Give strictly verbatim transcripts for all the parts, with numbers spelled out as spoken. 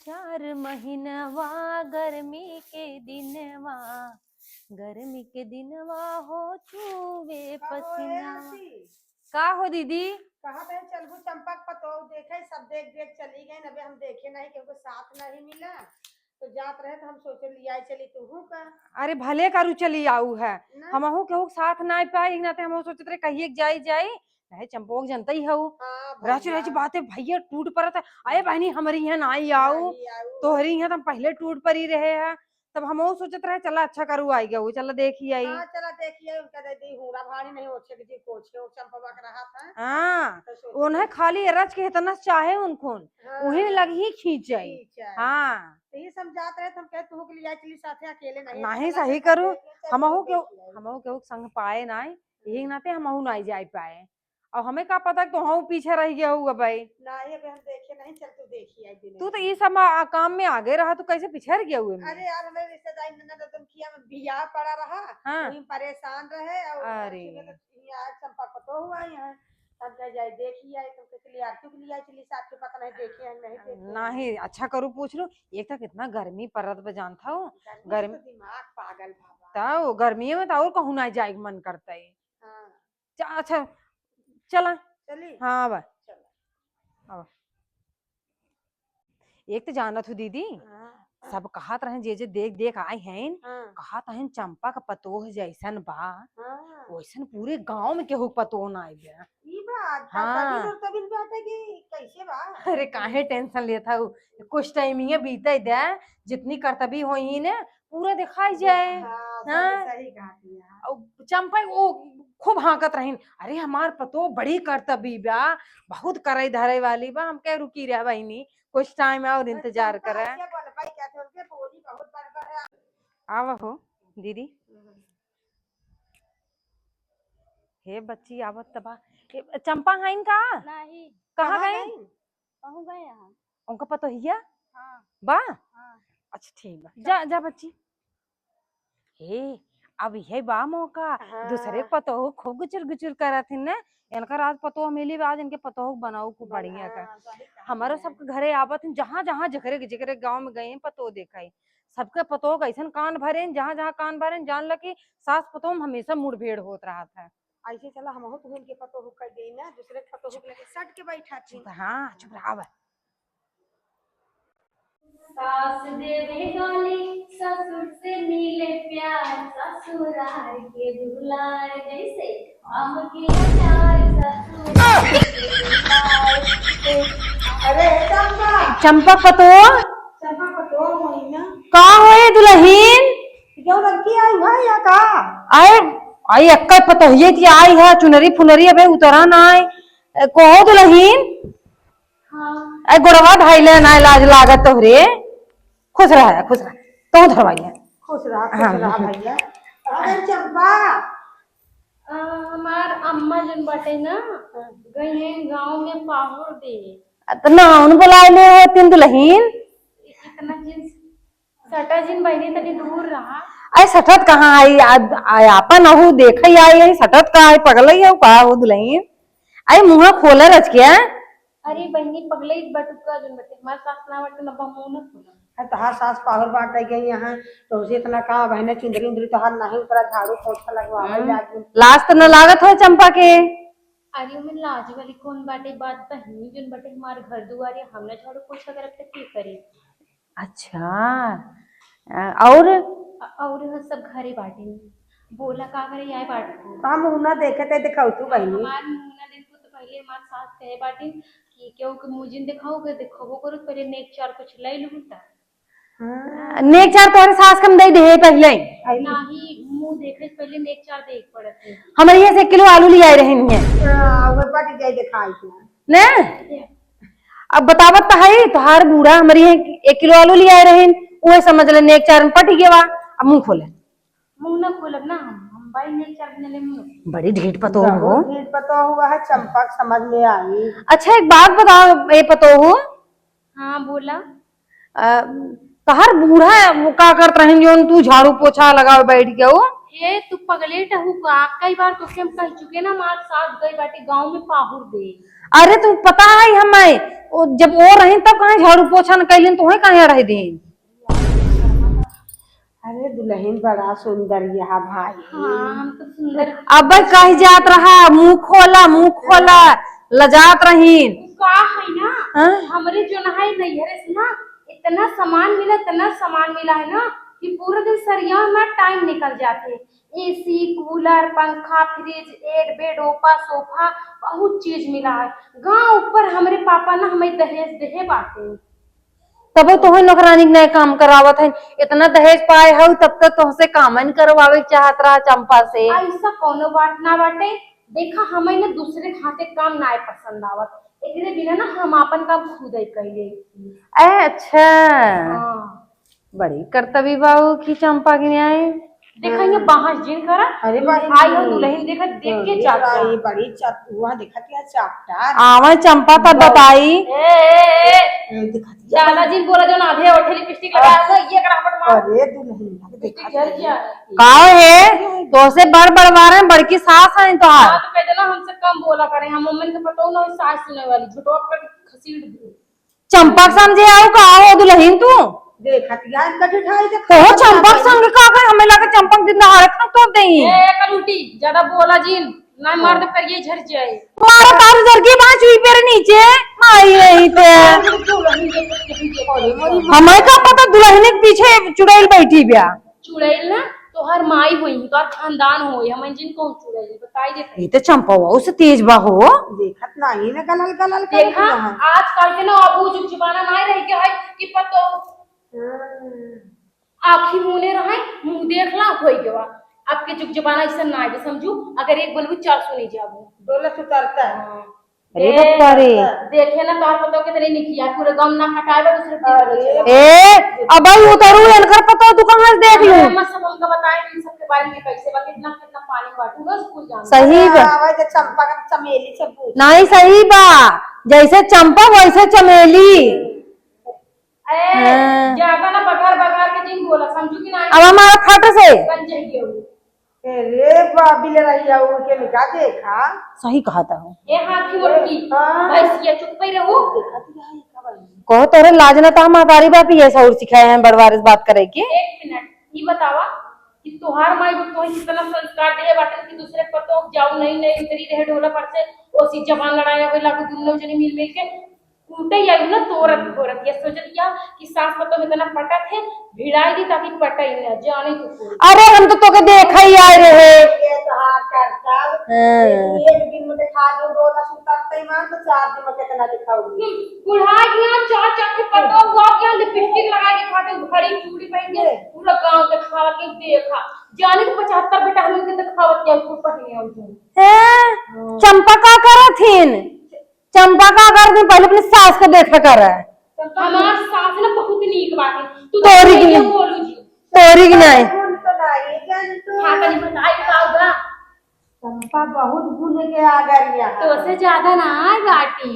चार महीनवा गर्मी के दिनवा, गर्मी के दिनवा हो चुवे का हो पसीना। ऐसी? का हो दीदी? कहा थे चलबू चंपा के पतोह देखे, सब देख देख चली गई, अबे हम देखे नहीं, क्योंकि साथ नहीं मिला, तो जात रहे तो हम सोचे लिया चली तुहू का। अरे भले करू चली आऊ है, ना? हमहू केहू के साथ ना पाई, ना ते हमहू सोचत रहे कहिए के जाई जाई, नहीं चंपा के जनता ही हऊ। हाँ रच रच भैया। बाते भैया टूट पड़त है, अरे बहनी हमरी यहाँ ना आई आऊ, नहीं आऊ। तोहरी यहाँ तो हम पहले टूट पड़ी रहे हैं, तब हमहू सोचत रहे चला अच्छा करू आई गऊ, चला देखी आई। हाँ चला देखी आई, उनका दे दी हूरा भारी नहीं ओछे के जी कोछे, वो चंपवा के रहा था। हाँ, तो सोचे उन्हें कि खाली रच के इतना चाहे उनखुन, हाँ। उन्हें लग ही खींच आई। खींच आई। हाँ। तो ये सब जात रहे तो हम कहे तुहू के लिया चली साथे, अकेले नहीं, नहीं चला सही चला करू, देख ले, चल हमहू तुहू के, देख ले। हमहू के संग पाए ना, यही नाते हमहू ना जाए पाए। अब हमें का पता कि तोहू पीछे रह गया होगा भाई। नहीं, अबे हम देखे नहीं, चल तू देखी आई दिन तू तो में। ई सब आ, काम में आगे रहा, तू कैसे पिछड़ गया हुए में? अरे यार, हमारे रिश्तेदारी में ननद उनकी यहाँ बियाह पड़ा रहा, हाँ। वहीं परेशान रहे और अरे। अखी में तो यहाँ चंपा पतोह हुआ यहाँ। तब कह जाए देखी आई, तुम कह चली आरती के लिए आई चली साथ के, पता नहीं देखी है नहीं देखी है। नहीं, अच्छा करू पूछ लू, एक तो कितना गर्मी पड़त बा जानत हो, गर्मी से गर्मी तो दिमाग पागल बाबा। तब गर्मी में तो और कहूँ ना जाए के मन करता है। हाँ। चा-, अच्छा, चला। चली? हाँ, आवा। चला। आवा। एक तो जानत हो दीदी, हाँ। सब कहत रहे जे जे देख देख आए हैं, हाँ। कहत हैं चंपा का पतोह जैसन बा, हाँ। वैसन पूरे गांव में केहू के पतोह ना आए बे। ई बात, हाँ। तभी और तभी बात है कि कैसे बा? अरे काहे tension लेत हऊ, कुछ time ही बीते दे, जितनी करतबी होई ने पूरा दिखाई जाए। हाँ, सही, हाँ। सही कहा दिया। अउ चंपा वो खूब हाँकत रहीन, "अरे हमार पतोह बड़ी करतबी बा, बहुत करे धरे वाली बा।" हम कहे, "रुकी रह बहिनी, कुछ time और बस इंतजार चंपा करे।" ऐसे बोल पाई क्या थे, उनके बोली बहुत बड़ बड़ है। आवा हो दीदी। हम्म। हे बच्ची आवत त बा। हे चंपा हईन का? नहीं। कहाँ कहाँ गईन? गईन? कहूँ गए यहाँ। उनका पतोहिया? हाँ। बा? हाँ। अच्छा ठीक बा। जा, जा बच्ची। हे, अब यही बा मौका। हाँ। दूसरे के पतोह खूब गुचुर गुचुर करत हिन ना। इनका आज पतोह मिली बा, आज इनके पतोह बनाऊ खूब बना, बढ़िया का। हाँ, सही कहा हमारो है। सबके घरे आवत हिन, जहाँ जहाँ जेकरे जेकरे गाँव में गए हैं, पतोह देखाई। सबके पतोह के ऐसन कान भरेन, जहाँ जहाँ कान भरेन, जान ल कि सास पतोह में हमेशा मुठभेड़ होत रहत है। ऐसे चला हमहू तुहन के पतोह कर देई ना, दूसरे के पतोह के लगे सट के बैठा थी। चुप, हाँ, चुप रहा बा। सास देवे गाली, ससुर से मिले प्यार, ससुराल के दुलार, जैसे आम के अचार, ससुराल के दुलार। अरे चंपा। चंपा पतोह? चंपा पतोह होई ना। का होए दुलहिन? क्यों लड़की आई है या का? आए, आई एक्का पतोहिए की आई है, चुनरी फुनरी अबे उतरा ना आए। ए, कहो दुलहिन? हाँ। ए, गोड़वा धइले ना, लाज लागत तोहरे। खुश रह, खुश रह। तू धरवाइए। खुश रह, खुश हाँ। रह भैया। अरे चंपा। आ, हमार अम्मा जन बाटे ना, गई हैं गाँव में पाहुर दे। आ, त नाउन बुलाए ले होतिन दुलहिन। इतना जिन सटा जिन बहिनी तनी दूर रहा। अरे सटत कहाँ आई? आ, आ, आपन अहू देखै आई है, सटत का है, पगलई है, का हो दुलहिन? अरे मुँह खोले रच के। अरे बहिनी पगलई बटुका जन बटे, हमार सास ना बटे ना, मुँह ना खोला। अरे तोहार सास पाहुर बाटे गई यहाँ, तो उसे इतना का बहने चुंदरी उंदरी तोहार नहीं उतरा, झाड़ू पोछा लगवावे हम्म। लागी। लाज तो न लागत हो चंपा के? अरे ओमे लाज वाली कौन बाटे, बात बहिनी जन बटे हमार घर दुआरे, हम ना झाड़ू पोछा करब त के करे? अच्छा, अ, और? अ, और हम सब घरे बाटे। बोला का करे आए बाटे? हम मुँह ना देखे ते दिखाऊ तू बहिनी। हमार मुँह ना देखू तो पहले हमार सास कहे बाटे कि केहू के मुँह जिन दिखाऊ के दिखाबो करो, पहले नेक चार कुछ ले लू त। हाँ। नेक चार तोहरे सास कम दे दे पहले। नाही, मुँह देखे से पहले नेक चार देख पड़त है। हमारे यहाँ से एक किलो आलू ले आए रहन है। हाँ, वो बट गए दिखाई के। ने? अब बतावत त है, तोहार बूढ़ा हमारे यहाँ एक किलो आलू ले आए रहन, उहे समझ ले नेक चार में पट गया, अब मुँह खोले। मुँह ना खोलब ना हम, हम भाई नेक चार बिना ले मुँह। बड़ी ढीठ पतोह हो। बहुत ढीठ पतोह हुआ है, चंपा के समझ में आई। अच्छा, एक बात बताओ, ए पतोह। हाँ, बोला। अ, तोहार बूढ़ा वो का करत रहन, जौन तू झाड़ू पोछा लगावे बैठ गयो? ए, तू पगलेट हऊ का? कई बार तोके हम कह चुके ना, हमार सास गई बाटे गाँव में पाहुर दे। अरे, तुम पता है हमें, वो जब वो रही तब कहाँ झाड़ू पोछा न कैलिन, तुम्हें कहाँ रह दिन? अरे दुलहिन, बड़ा सुंदर यह भाई। हाँ, हम तो सुंदर। अब कही जात रहा, मुँह खोला, मुँह खोला, लजात रहीन। उ का है ना, हाँ? हमरे जो ना है नैहरे से ना इतना सामान मिला, इतना सामान मिला है ना कि पूरा दिन सरिया में टाइम निकल जाते। एसी, कूलर, पंखा, फ्रिज, एड, बेड, ओपा, सोफा, बहुत चीज मिला है। गांव ऊपर हमरे पापा ना हमें दहेज देहे बाटे। तब तोहे नौकरानी के नए काम करावत है, इतना दहेज पाए हऊ, तब तक तोहसे काम न करवावे के चाहत रहा चंपा से। ऐसा कोनो बात ना बाटे। देखा, हमें ना दूसरे के हाथे काम नाय पसंद आवत, एकरे बिना ना हम आपन काम खुद ही कर लेई। ए, अच्छा। हाँ। बड़ी करतबी बाऊ की चंपा के न्याय। देखा, ये बाहर जिन करा। अरे बाई, आई हो दुलहिन, देखा, देख के अरे चाप बाई, बड़ी चतुआ, देखा क्या चापटार। आवे चंपा तब बताई। ए, ए, ए, ए। ए, देखा ज्यादा जिन बोला, जो ना आधे ओठे लिपस्टिक लगा लो, ये करा पट मार। अरे दुलहिन, देखा लिपस्टिक झर गया। का है? तोसे बड़ बड़वार हैं, बड़की सास हैं तोहार। हाँ, तो कह देना हमसे कम बोला करें, हम मम्मी के पतो ना सास सुने वाली, झुटवा कर खसीट दे। चंपा के समझे आओ का हो दुलहिन तू? देखत यार कठे ठाई देख। तो चंपा के संग का कर, हमें लगे चंपा के दिन दहाड़े खा तो दे। ए, कलूटी, ज्यादा बोला जिन। ना मार दे, करिए झर जाए। मारा तार जर के बाँच हुई पेर नीचे, माई यही ते। हमें का पता दुलहिन के पीछे चुड़ैल बैठी बिया। चुड़ैल ना, तोहर माई होई, तोहर खानदान होई, हमन जिन कौन चुड़ैल, बताई देते। ये तो चंपा हुआ, उसे तेज बा हो। देखत नाही ना, गलल गलल करत देखा, रहा। आजकल के ना अब वो जुग जमाना नाही रह गया है कि पतो हाँ। आँखी मूने रहे, मुँह देख ला, होई गवा। अब के जुग जमाना ऐसा ना आवे, समझू, अगर एक बोलबू, चार सुनी जाबू। डोलत उतरता है। हाँ। अरे ए, बप्पा रे। देखे ना, तोहर पतो कितने निकिया, पूरे गम ना हटाए बा, दूसरे दिन अरे। चला। ए, अब भाई उतरू, इनकर पतो तू कहाँ से देख लू? अरे, मत सब हमका बताए, इन सबके बारे में कैसे बा, कितना, कितना पानी बाटू, रोज स्कूल जाना। सही बा। हाँ, वैसे चंपा का चमेली से पूछ। नहीं, सही बा, जैसे चंपा वैसे चमेली। ए, हाँ। ज्यादा ना बघार बघार के जिन बोला, समझू कि ना? अब हमारा फट से। बन जाइए वो। ए रे बाबी ले रही है, उनके निका देखा। सही कहा था। ए हाथी मोटकी, हाँ। भैंसिया चुप पे रहो। देखा तो यही खबर है। कहो तोरे लाज ना था, महतारी बाप ये सौर सिखाए हैं बड़वार से बात करे के। एक मिनट, ये बतावा कि तोहार माई बाप तोहे कितना संस्कार दे बाटे कि दूसरे पतो जाऊ नहीं, नहीं उतरी रहे ढोला पर से, ओसी जबान लड़ाया कोई लागू दुनो जनी मिल मिल के। उल्टे ही आयु ना तोरत घोरत, ये सोचत क्या कि सास पतोह में इतना पटत है, भिड़ाई दी ताकि पटई ना, जाने तू कुल। अरे हम तो तोके देखा ही आए रहे। ये तोहार करतब, हाँ। एक दिन में देखा दो, दो ना सुतल ते मान तो चार दिन में कितना दिखाऊंगी। हम्म, बुढ़ा गया, चार चार के पतोह हुआ क्या, लिपस्टिक लगा के खाते, घड़ी चूड़ी पहन के, ये। पूरा गांव दिखावा के देखा। जाने तो पचहत्तर बेटा हम लोग के दिखावत क्या, उसको पहने और जो। हैं? हाँ। चंपा का करत हिन? चंपा का कर, तू पहले अपनी सास को देखा कर। हमार सास ना बहुत नीक बाटे। तू तोरी तो की नहीं। बोलू जी। तोरी की नहीं। गुण तो नहीं, जान तू। हाँ, तनी बताई का होगा? चंपा बहुत गुण के आगर यहाँ। तो से ज्यादा ना आए बाटी।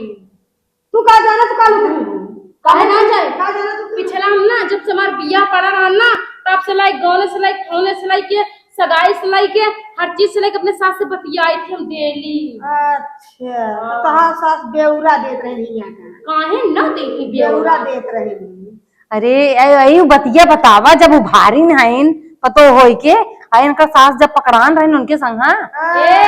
तू का जाना, तू का लुक रही हो? काहे ना जाए? का जाना तू? पिछला हम ना, जब से हमार बियाह पड़ा रहा ना, तब से लाई, गौने से लाई, खौने से लाई के सगाई से लेके हर चीज से लेके अपने सास से बतियाई थी हम डेली। अच्छा, तो हाँ। तोहार सास बेउरा देत रही यहाँ का? काहे ना देती बेउरा? बेउरा देत रही। अरे, ए, ए, बतिया बतावा, जब उभारिन हइन, पतो होई के, आ इनका सास जब पकड़ान रहिन उनके संग, हाँ? हाँ। ए,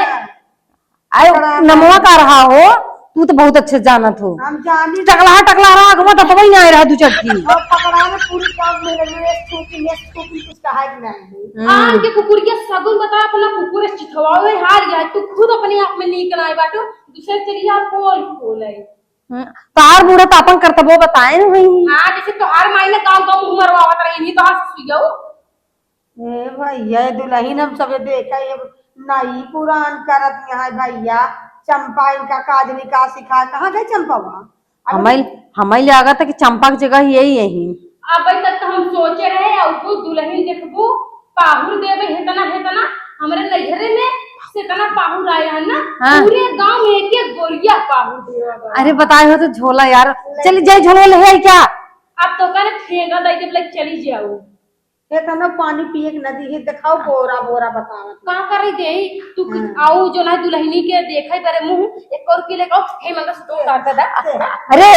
अरे, पकड़ान नमवा रहिन। का रहा हो, तू तो बहुत अच्छे जानत हो। हम जानी। टकला, टकला रहा, अगवा तो वही ना रहा दू चटकी। और पकड़ान पूरी काम में लगे, ये थूकी, ये थूकी, कुछ कहा ही नहीं। हम्म। आन के कुकुरिया सगुन बता, अपना कुकुर से चिथवावे हार गया, तू खुद अपने आप में नीक नाय बाटो, दूसरे चलिया पोल खोले। हम्म, तोहार बूढ़ा तो अपन करतबो बताए न होई। हाँ, जैसे तोहार माई ने गाँव गाँव मुँह मरवावत रही, नहीं तोहार ससुइया हो। ए भैया, ये दुलहिन हम सबे देखा, ये नाई पुरान करत यहाँ है भैया, चंपा इनका काजनी का सिखा, कहाँ गई चंपा वहाँ? अब हमाइल, हमाइल लागत है कि चंपा की जगह यही, यही। अब तक तो हम सोचे रहे, अब वो दुलहिन देखबू, पाहुर देबे हेतना, हेतना, हमरे नैहरे में से इतना पाहुर आया है ना, हाँ। पूरे गांव में एक एक गोलिया पाहुर देवा गया। अरे बताए हो तो झोला यार, चल जाए झोला ले आई क्या? अब तो कहने फेंका दे के बोले चली जाओ। एतना पानी पिए के नदी है, देखाओ, बोरा बोरा बतावत। का करी देई तू? हाँ। आऊ जो ना दुलहिनी के देखई बरे मुँह, एक और की लेके आओ, हे मंगलसूत्र उतार दे दा। अरे,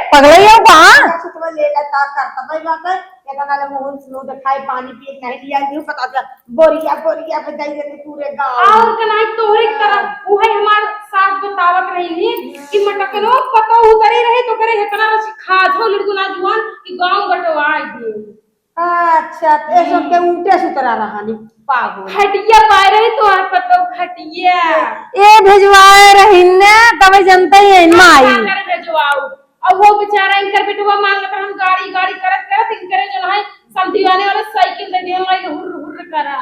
पगलई हो का? मंगलसूत्र ले ले, तार कर तबई बात है, एतना ले मुँह सुनो देखाई, पानी पिए के नहीं लिया, यूं पता चला, बोरिया बोरिया में दई देते पूरे गाँव। और के नाई तोहरे की तरह, उहे हमार साथ बतावत रही कि मटकनो पतो उतरे रहे तो करे इतना रस खा जो लड़को ना जुआन कि गाँव बटवाई दे। अच्छा, तो ये सब के उल्टे सुतरा रहानी, पागल। खटिया पाए रही तो आप तो खटिया। ए भेजवाए रही ने, तबे जनते ही है, माई। का करे भेजवाओ? अब वो बेचारा इनकर बेटवा मांगत रहन गाड़ी, गाड़ी करत करत इनकरे जो है समधियाने वाला साइकिल दे दिया, माई हुर्र हुर्र करा।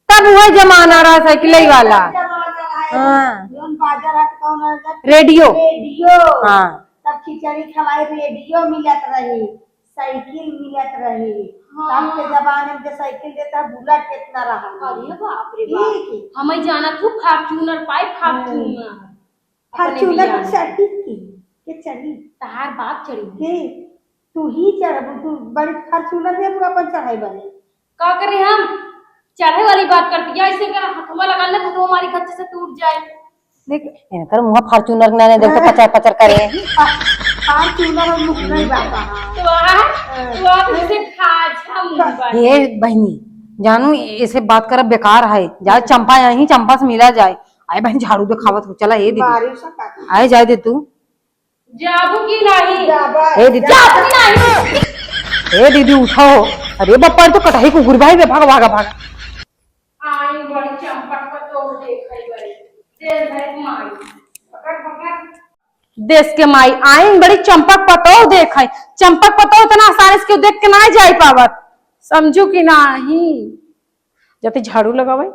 तब वह जमाना रहा साइकिल वाला। जमाना रहा है। हाँ। जौन बाजा रहत कौन रहत? रेडियो। रेडियो। हाँ। तब खिचड़ी खवाई रेडियो मिलत रही, साइकिल मिलत रही। हाँ। तब के जमाने में जे साइकिल देता बुलेट कितना रहा। अरे बाप रे बाप। ठीक। हमें जाना तू Fortuner पाई, Fortuner। हम्म। अपने Fortuner बियाह में। चढ़ी की? के चढ़ी? तहार बाप चढ़ी। के? तू ही चढ़बू, तू बड़ी Fortuner में तू अपन चढ़ाई बने। का करे हम? चढ़े वाली बात करती है, ऐसे कर हथवा लगा ले, तो हमारी गच्चे से टूट जाए। देख, इनकर मुँह Fortuner ना, ना, देखो, पचर, पचर करे। Fortuner और मुँह नहीं बाबा। तो आ, तो आप इसे खा, अच्छा मुँह बन। ये बहनी, जानू, इसे बात करब बेकार है। जाए चंपा, यहीं चंपा से मिला जाए। आए बहन, झाड़ू देखावत हो, चला, ये दीदी। मारी सका। आए जाए दे तू। जाबू की नाही? जाबा। ए दीदी। जाबू की नाही? ए दीदी, उठाओ। अरे बप्पा, तो कटही कुकुर भाई बे, भाग, भाग, भाग। आई बड़ी चंपक पतोह देखई बड़ी। देश भर के माई। पकड़, पकड़। देश के माई, आई बड़ी चंपक पतोह देखई। चंपक पतोह इतना आसानी से क्यों देख के ना जाई पावत? समझू कि नाही? जाते झाड़ू लगावे।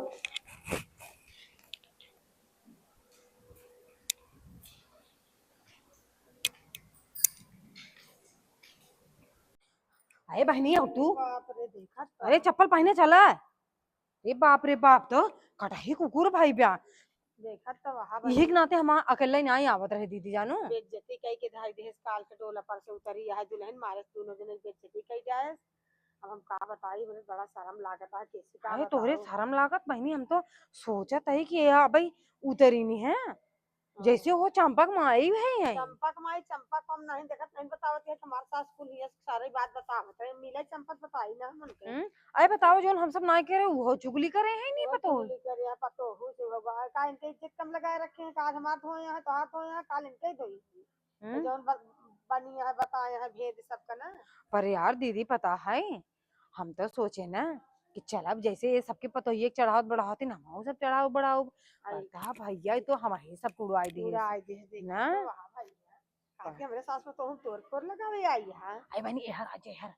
अरे बहनी, और तू? बाप रे, देखा तो। अरे चप्पल पहने चला। रे बाप रे बाप, तो कटही कुकुर भाई बा। देखा तो वहाँ बहनी। यही के नाते हम अकेले नहीं आवत रहे दीदी जानू। बेइज्जती कई के धाई देहस, काल के डोला पर से उतरी, यहाँ दुल्हन मारस, दोनों जने बेइज्जती कई जाए। अब हम का बताई, हमरे बड़ा शर्म लागत है, कैसे का अरे तोहरे बताओ? शर्म लागत बहनी, हम तो सोचत है कि ये अबई उतरी नहीं है। हाँ। जैसे वो चंपक माई है, है। चंपक माई, चंपक हम नहीं देखत, नहीं बतावत है, हमार सास कुल ये सारी बात बतावत है, मिले चंपक बताई ना हमन के। हम्म, अरे बताओ, जोन हम सब ना करे, वो चुगली करे है, नहीं वो पतो। चुगली करे है, पतो हो जो बाबा, का इनके इज्जत कम लगाए रखे हैं, का आज हमार धोए हैं, तो हाथ धोए हैं, काल इनके ही धोई। हम्म। जौन ब-, बनी है, बताए हैं भेद सबका ना। पर यार दीदी, पता है, हम तो सोचे ना कि चल, अब जैसे ये सबके पतोहिए के चढ़ावत बढ़ावत ही, हमहू सब चढ़ाव बढ़ाव। आई। पता भैया, ये तो हम ही सब उड़ाई दिए। उड़ाई दिए, देखी ना? तो वहाँ भैया। हाँ। आके हमरे सास में तो हम तोर फोर लगावे आई है। आई बहनी, एहर आ जा, एहर।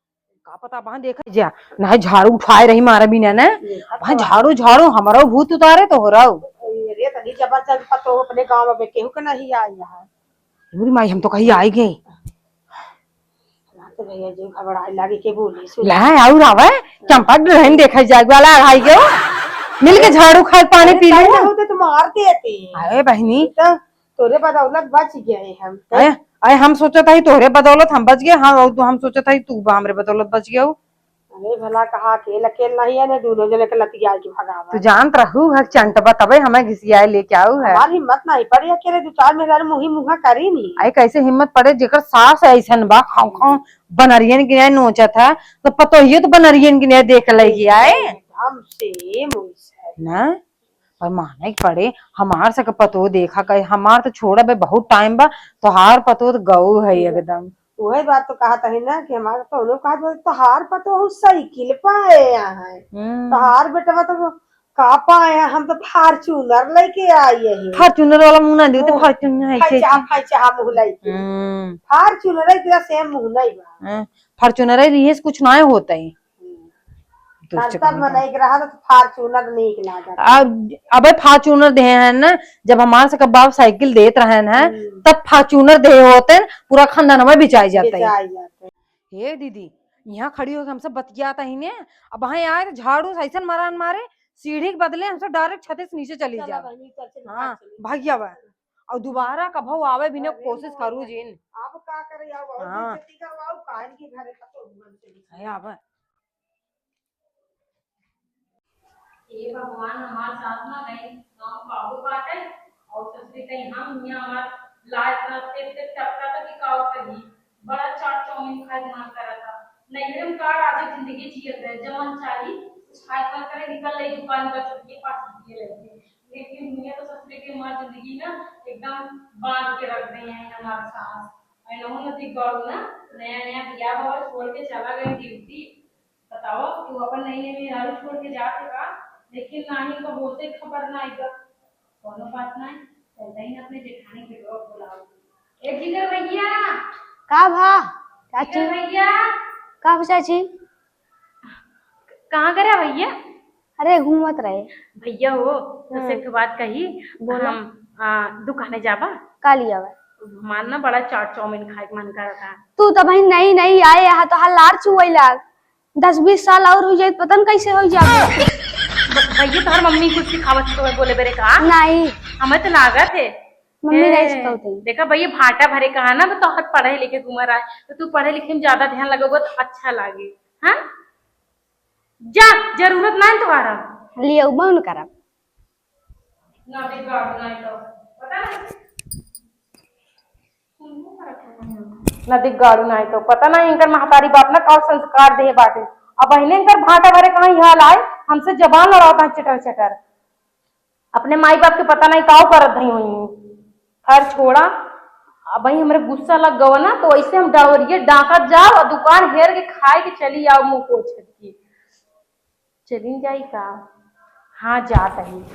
का पता, वहाँ देखा जा, ना झाड़ू उठाए रही मारा बिना ना। ये वहाँ तो झाड़ू, झाड़ू, हमारा भूत उतारे तो हो रहा हो। अरे, तनी जबरदस्त पतो अपने गाँव में केहू के नहीं आई है। बुरी माई, हम तो कहीं आई गए। ना तो भैया जी घबराए लागे के बोली सुन। ला, और आवे, चंपा दुल्हन देखा जाए वाला आई गयो। मिल के झाड़ू खाए, पानी अरे, पी लो। होते तो मार देते। अरे बहनी। तो तोरे बदौलत बच गए हम। अरे, अरे, हम सोचत हई तोहरे बदौलत हम बच गए, हम, और हम सोचत हई तू बा हमरे बदौलत बच गयो। अरे भला कहा अकेल अकेल नहीं है ना, दोनों जने के लतिया के भगावा। तू जानत रहू है चंटबा, तबे हमें घिसियाए लेके आऊ है। हमार हिम्मत नहीं पड़ी, अकेले दो चार मेहरारू मुही मुहा करी नहीं। अरे कैसे हिम्मत पड़े, जेकर सास ऐसन बा, खाऊं खाऊं बनरियन के न्याय नोचत है, तो पतोहियो तो बनरियन के न्याय देख लेगी आए। एकदम same वैसे। ना? पर माने के पड़े, हमार सके पतोह देखा कहे, हमार तो छोड़ा बे, बहुत time बा, तोहार पतोह तो गऊ है एकदम। वही बात तो कहत हई ना कि हमार तो उन्हों कहत बा, "तोहार पतोह साइकिल पाए यहाँ है, हम्म। तोहार बेटवा तो का पाए हैं, हम तो Fortuner लेके आई है।" Fortuner वाला मुंह ना दियो, तो मुंह Fortuner है, फैचा, फैचा मुंह लेके। हम्म। Fortuner है, तेरा same मुंह नहीं बा। हाँ, Fortuner है, रिहेस कुछ ना होता है। हम्म। दुष्ट तब कहीं का। मनई के रहा तो Fortuner नीक लागत। अब, अबे Fortuner देहे हैं ना, जब हमार से कब बाप साइकिल देत रहन है, हम्म। तब Fortuner देहे होते हैं, पूरा खानदान हमार बिचाई जाते हैं। बिचाई जाते हैं। हे दीदी, यहाँ खड़ी होके हमसे बतियात ही ने, अब वहाँ आए तो झाड़ू से ऐसन मरान मारे, सीढ़ी के बदले हमसे direct छते से नीचे चली चला जाओ। बहनी, चल, चल, हाँ, भाग चली। भाग जावे। और दोबारा कभू आवे भी ना अरे कोशिश मोर करू बहनी। जिन। अब का करे, आओ, आओ, हाँ। बेइज्जती करवाओ, कान की घरे का तो मन चली। है अब। हे भगवान, हमार सास ना गई गाँव काबू बाटे, और ससुरी कहीं हम यहाँ हमार लाज ना तेज तेज टपका तो कि का कही, बड़ा चाट चाउमीन खाए के मन करता। नैहर में का राजा जिंदगी जियत रहे, जवन चाही कुछ खाए के मन करे, निकल ले दुकान पर सबके पास दिए रहते। लेकिन मुझे तो ससुरी के हमार जिंदगी ना एकदम बांध के रख दे हैं हमार सास। ऐनहू नती गौर ना, नया नया बियाह भवा, छोड़ के चला गए ड्यूटी। बताओ, तू अपन नई नई मेहरारू छोड़ के जात है का? लेकिन नाही तो होते खबर ना आएगा। कोनो बात ना, चलता ही ना अपने जेठानी के लोग बुलाओ। ए जिगर भैया, का भा? चाची। जिगर भैया। का भा चाची? कहाँ करे भैया? अरे घूमत रहे। भैया हो, तो हम्म। से एक बात कही, बोला। हम आ, दुकाने जाबा? का लिया बा? हमार ना बड़ा चाट चाउमीन खाए के मन करता। तू तो बहिन नई नई आए यहाँ, तो हल्लार चुवई लाग। दस बीस साल और हो जाए, पता न कैसे हो जाए। ब-, भैया तोहर मम्मी कुछ सिखावत तो बोले बेरे का? नहीं। हमें तो लागत है। मम्मी ए, नहीं सिखावत है। देखा भैया, भाटा भरे कहा ना, तो तोहर पढ़े लिखे घूमर आए, तो तू पढ़े लिखे में ज्यादा ध्यान लगोगा तो अच्छा लागे। हाँ, जा, जरूरत ना है तुम्हारा। लियो बन करब। ना बिगाड़ ना तो, पता ना। ना दिगाड़ू नाही तो पता ना इनकर महतारी बाप ना का संस्कार देहे बाटे। अब बहिने इनकर भाटा भरे कहाँ हाल आए, हमसे जबान लड़ावत हैं चटर चटर। अपने माई बाप के पता नहीं काव करत धई हुई। खैर छोड़ा, अब भाई हमरे गुस्सा लग गवा ना तो ऐसे हम डड़वरिये डांकत जाओ और दुकान हेर के खाए के चली आओ मुंह पोछ के। चलिन जाई का? हाँ, जात ही।